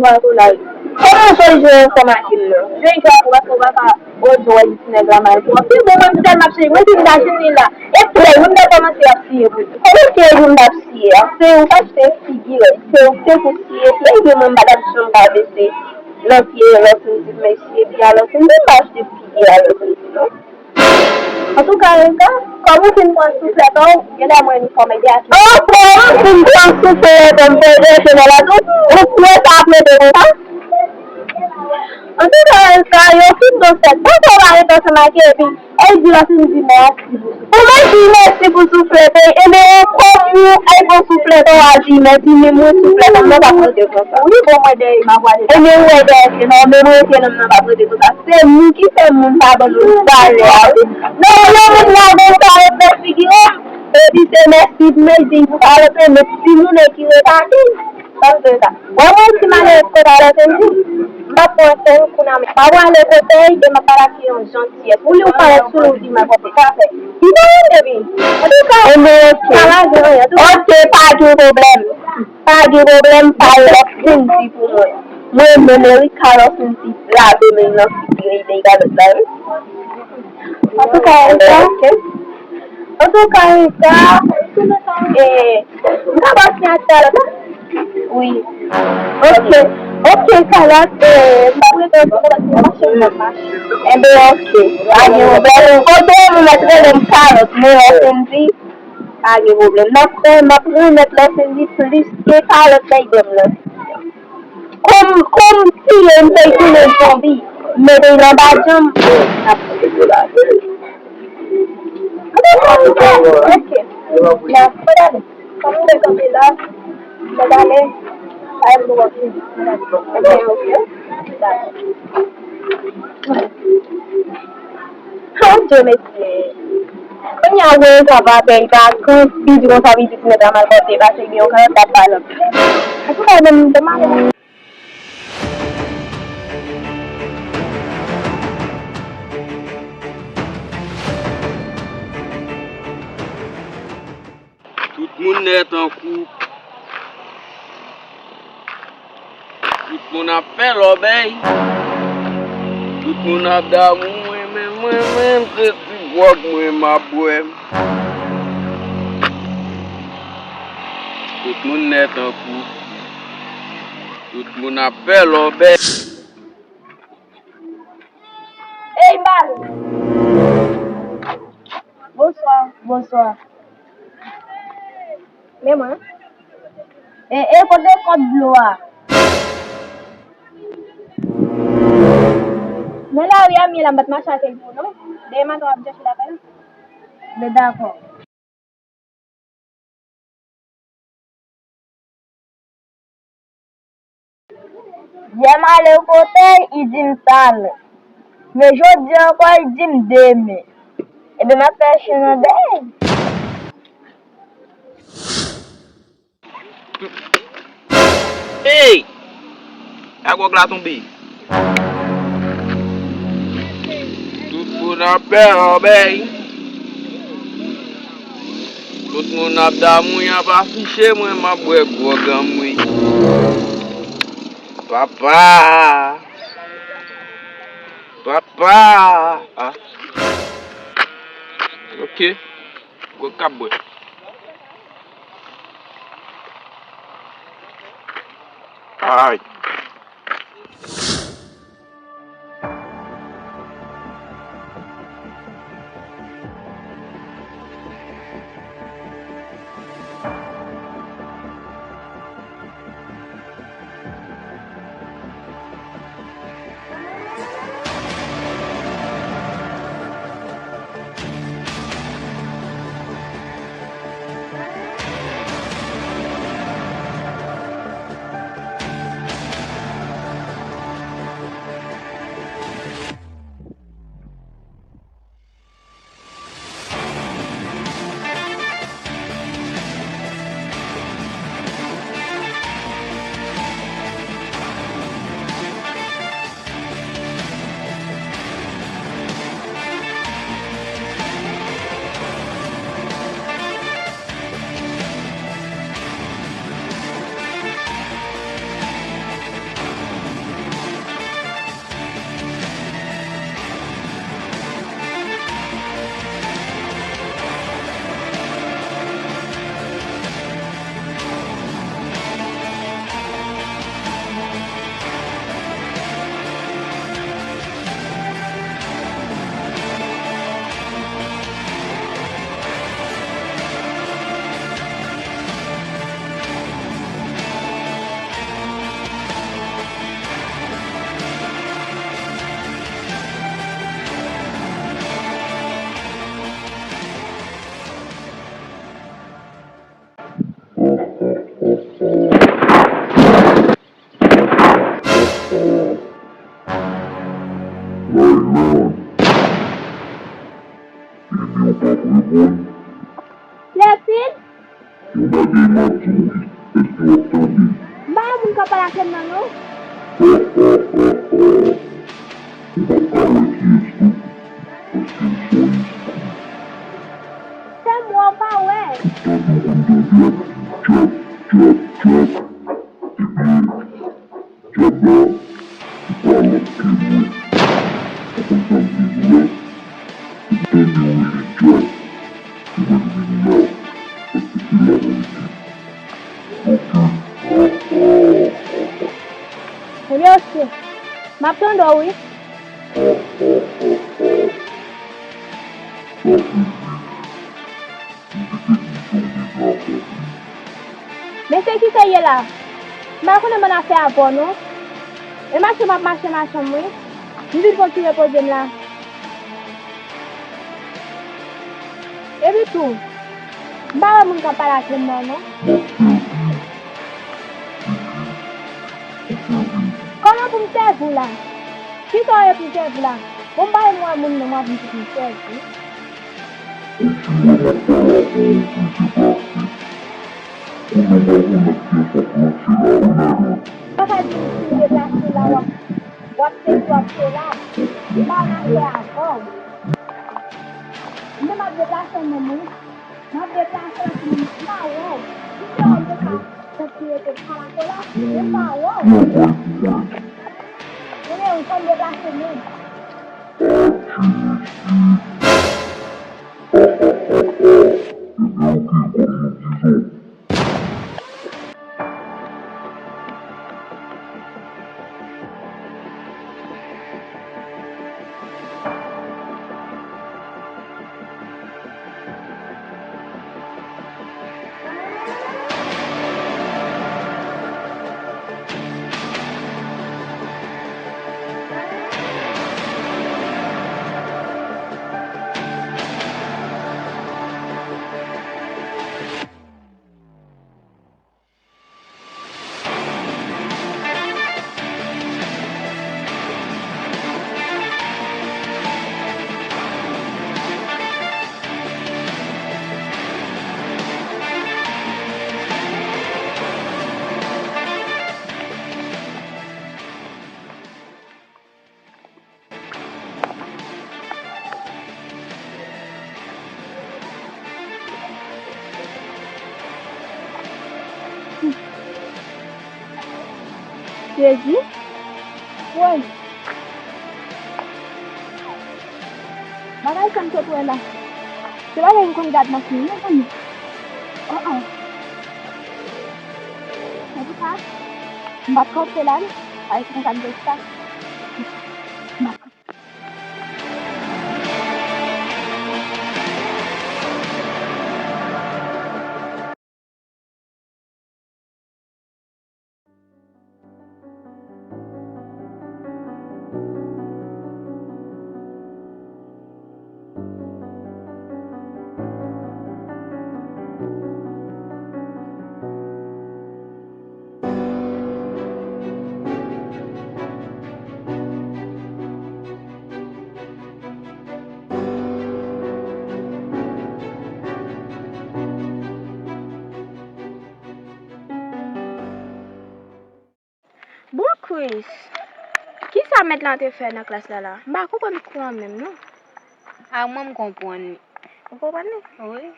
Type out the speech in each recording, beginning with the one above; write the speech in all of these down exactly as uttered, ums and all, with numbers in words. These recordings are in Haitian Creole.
Pral tou la wi. Kòman w jwe jwe ansanm ak Kim nan? Jwe jwe ak ou paske ou pa ka, o, jwe wè di ti nèg la mal pou w. Pi bon, mwen m tèlman ap cheri, mwen di m ta jwenn li la. E prè, mwen m ta kòmanse ap siye pou li. Kòman se ou m t ap siye a? Se ou k achte figi a, se ou k te pou siye, se vre mwen m pa t ap janm ka bese nan siye lòt moun di m siye byen a lòt moun, m pa achte figi a lòt moun non. Antouka, Erika, kòm ou fin pran souflèt an, ou genlè mwen ni kòmèdi a. Oh, kòm ou fin pran souflèt an, m pèdi chanèl la tou, ou kwè sa ap rete konsa? Antouka, Erika, yo fin bon fèt. Panse w pa ret ansanm ak yo, epi, e di lòt moun di mèsi pou souflèt. Ou mèsi, mèsi pou souflèt, e, ebyen, kòm ou, e bon souflèt, ou a di mèsi, men mwen souflèt an, mwen pa konte konsa. Wi, bon, mwen dèyè, m ap wale. Ebyen, ou wè dèyè, se nòmal, mwen rete nan, mwen pa konte konsa. Se nou ki fè moun pa ban nou valè a wi. Non, yon moun la gon kalòt nan figi w, epi se mèsi pou mèsi pou kalòt la, men timoun ki ret ate. Sa vle sa. Wè mwen ti malere kote kalòt en di. M p ap pran sèn kounye a, men m ap ale kote l, e m ap pale ak li yon jantiyès. Ou li w kalòt sou li, ou di m a kote sa fè. Li pa renmen wi. Antouka, sa va gen anyen. Antouka, ok, pa gen pwoblèm. Pa gen pwoblèm, pa lòt senti pou mwen. Mwen menm Erika lòt senti lave men nan figi li kalòt la wi. Antouka, Erika. Antouka, Erika. E, m ka ba w siyati kalòt la? Wi. Ok. Ok, kalòt, e, m pa prete w kalòt, m mache, m ap mache. Enben, ok. Pa gen pwoblèm. Kote w mèt rele m kalòt, mwen lòt senti. Pa gen pwoblèm. M ap fè, m ap remèt lòt senti plis ke kalòt bay dèm nan. Kòm, kòm si m te tounen zonbi, m mete l anba djanm, n ap fè l la. Ok. Bon, fò n ale. Kòm nou te kanpe la, fò n ale. Ay, nou wè fini. Ok, ok. Dakò. Oh Dieu, mesye. Kounye a, ou wè sa pa fè, li pa gen piti konsa, piti ti nèg la mal pòte, pase gen yon kalòt l ap pale anpil. Antouka, menm, m te mal. Tout moun nèt an koup. Tout moun ap fè lòbèy. Tout moun ap damou mwen, men mwen menm se ti gwòg mwen m ap bwè. Tout moun nèt an koup. Tout moun ap fè lòbèy. Ey, Bal! Bonswa, bonswa. Men mwen. E, e, kote kòb dlo a? Men lari a m ye la, m pa t mache ak el pou non. Dèyè maten w ap chèche lakay la. Men dakò. Yè m ale kote l, li di m talè. Men jodi ankò, li di m demen. Ebyen, m ap fè chen nan dèyè. Ey! A gwòg la tonbe. Tout moun ap fè lòbèy. Tout moun ap damou, y ap afiche mwen, m ap bwè gwòg an mwen. Papa! Papa! Ah. Ok. Gwòg k ap bwè. Ay. Tayland. Ebyen, w p ap reponn? Clétine? Yon bagay m ap di w wi. Èske w ap tande? M pa wè moun k ap pale ak m nan, non. Ha, ha, ha, ha. Ou p ap ka wè kiyès tou, paske m se yon espri. Fè m wè, w pa wè. Ou tande w konn tande ap di djab, djab, djab. Ebyen, djab la, se pa lòt ke mwen. Ou konn sa m vle di w la? Ou tande yo rele djab, se mwen ki vini la, paske se la mwen rete. Oke. Ebyen, oke. M ap tande w, wi. Sa vle di, ou di ke misyon w deja akonpli. Men se kisa w ye la? M pa konnen m ann afè avè w, non. E mache m ap mache, mache m, wi. M vin pran ti repoze m la. Epi tou, m pa wè moun k ap pale ak m nan, non. M ap sèvi w. Epi, ou sèvi m. Kòman pou m sèvi w la? Kisa w ye pou m sèvi w la? Bon, m pa menm wè moun nan, m ap vin pou m sèvi w. Ou di w wè m ap pale avè w, ou vle deplase. Kounye a w pa konnen kiyès w ap ranse la, wi, nèg la. Sa ka di w deplase la, w ap, w ap fè, w ap fè la. M pa nan afè avè w. Mwen m ap deplase menm, wi. M ap deplase la pou m pa wè w. Kite w deplase, pou w rete kalako la, m pa wè w. Travay pou mwen. Mwen menm, fò m deplase menm. Adye mesye. Ha, ha, ha, ha. Ebyen, oke, kòm nou di zòt. Jezi. Woy. Bagay sa m sot wè la. Se bagay m konn gad nan fim, mezanmi. Oh, oh. Antouka, m p ap kanpe la, non. Ay, se konsa m te sa. M p ap kanpe. Bon Kris, kisa mèt la te fè nan klas la la? M pa konprann kou an menm non. A mwen m konprann li. Ou konprann li? Wi.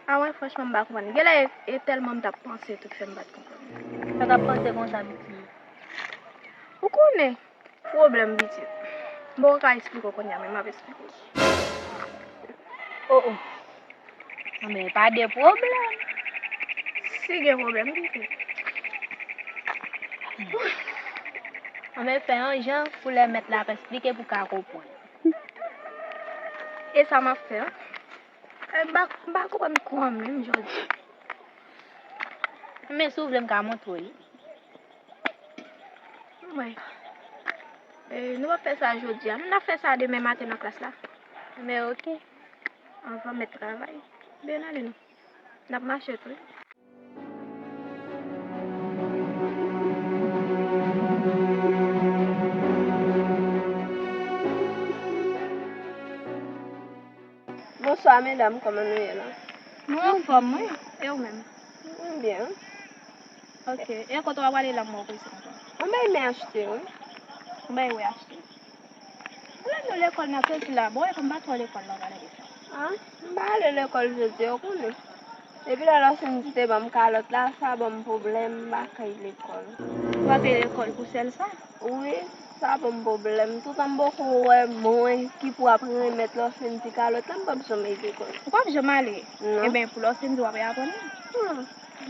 A mwen franchman m pa konprann li. Genlè e, e tèlman m t ap panse tou k fè m pa t konprann li. Sa k ap panse konsa pitit? Ou konnen, pwoblèm pitit. M poko ka eksplike w kounye a, men m ap eksplike w. Oh, oh. Anben, pa de pwoblèm. Si gen pwoblèm, pitit. Anben, fè yon jan pou lè mèt la ap eksplike pou w ka konprann. E sa m ap fè, wi. E m pa, m pa konprann kou an menm jodi. Men si w vle, m ka montre w li. Mwen. E, nou p ap fè sa jodi a. Nou n ap fè sa demen maten nan klas la. Men oke. Anvan mèt travay. Ben ale non. N ap mache tou. Bonswa medam, kòman nou ye la? Nou anfòm, wi. E ou menm? Mwen byen. Ok. E kote w ap ale la, mwen prezan? Mwen bay men achte, wi. Ou bay men achte? Ou menm nou lekòl nan sezi la, bon, e kòm pa twò lekòl la, w pale de sa. Ah, m pa ale lekòl jodi, ou konnen. Depi lè Lòsenzi te ban m kalòt la, sa ban m pwoblèm, m pa kay lekòl. Ou pa kay lekòl pou sèl sa? Wi, sa ban m pwoblèm. Toutan m poko wè mwen ki pou ap renmèt Lòsenzi kalòt la, m p ap janm al lekòl. Ou p ap janm ale? Non. Ebyen, pou Lòsenzi w ap aprann li. Hmm.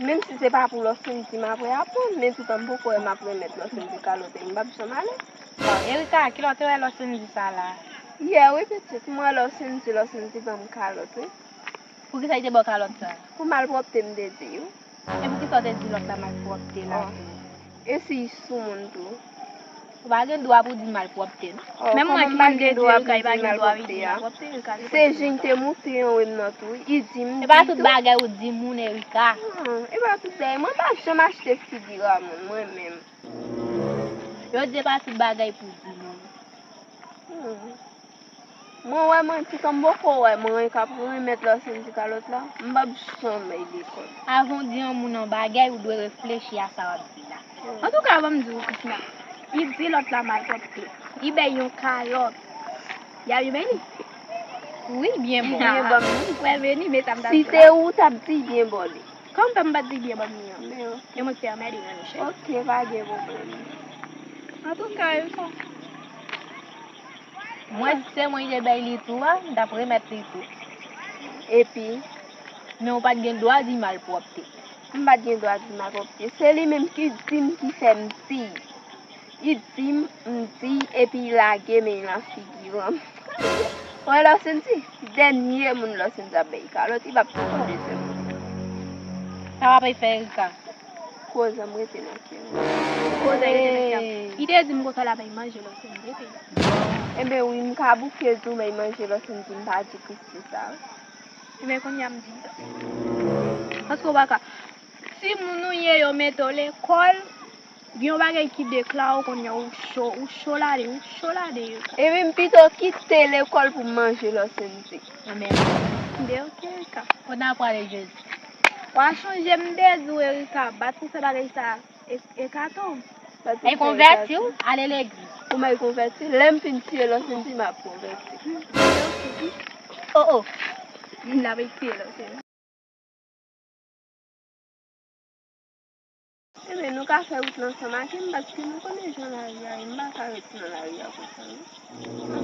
Menm si se pa pou Lòsenzi m ap aprann, men toutan m poko wè m ap renmèt Lòsenzi kalòt li, m p ap janm ale. Bon, Erika, kilè w te wè Lòsenzi sa la? Yè wi pitit, m wè Lòsenzi, Lòsenzi ban m kalòt wi. Poukisa li te ba w kalòt sa? Pou malpwòpte m te di wi. E poukisa w te di lòt la malpwòpte la tou? E si li sou moun tou? Ou pa gen dwa pou di malpwòpte non. Menm mwen ki menm te di Erika, li pa gen dwa pou di malpwòpte, Erika. Se jen te moute anwe m nan tou. Li di m. E pa tout bagay ou di moun Erika. Hmm, e pa tout bagay. Mwen pa janm achte figi a moun, mwen menm. Yo di e pa tout bagay pou di moun. Hmm. Mwen wè mwen, toutan m poko wè mwen k ap renmèt Lòsenzi kalòt la, m p ap janm al lekòl. Avan w di yon moun yon bagay, ou dwe reflechi a sa w ap di la. Antouka, ban m di w, Krisna, li di lòt la malpwòpte. Li bay yon kalòt. Y a byen li? Wi, byen bon. Byen bon. Wè vini, mesam ta di la. Si te ou, t ap di byen bon li. Kòm pa m pa t di byen ban m li an. Men ok. E mwen ki te anmède nan niche. Ok, pa gen pwoblèm. Antouka, Erika. Mwen, si se mwen ki te bay li tou a, m t ap renmèt li tou. Epi? Men ou pa t gen dwa di malpwòpte. M pa t gen dwa di malpwòpte. Se li menm ki di m ki fè m di. Li di m, m di, epi li lage men l nan figi m. Wè Lòsenzi, dènye moun Lòsenzi ap bay kalòt, li p ap pran dezyèm moun. Sa w ap fè Erika? Koze m rete nan kè m. Koze rete nan kè m. Li te di m konsa l ap bay manje Lòsenzi, ok? Enben wi, m ka bouke di w bay manje Lòsenzi, m pa di Kristi sa. Enben kounye a m di sa. Paske w pa ka. Si moun ou ye yo mete w lekòl, gen yon bagay ki deklare w kounye a, ou cho, ou cho ladan, ou cho ladan yo. Epi m pito kite lekòl pou m manje Lòsenzi. Amèn. Enben ok, Erika. Kote n ap prale jodi? W a chonje m te di w Erika, bat pou fè bagay sa. E, Ekaton. Ay konvèti w, ale legliz. Ou may konvèti, lè m fin tiye Lòsenzi, m ap konvèti. Oh, oh. N ap tiye Lòsenzi. Ebyen, nou ka fè wout la ansanm ak m, paske nou konnen jan lari a ye, m pa ka ret nan lari a konsa, non.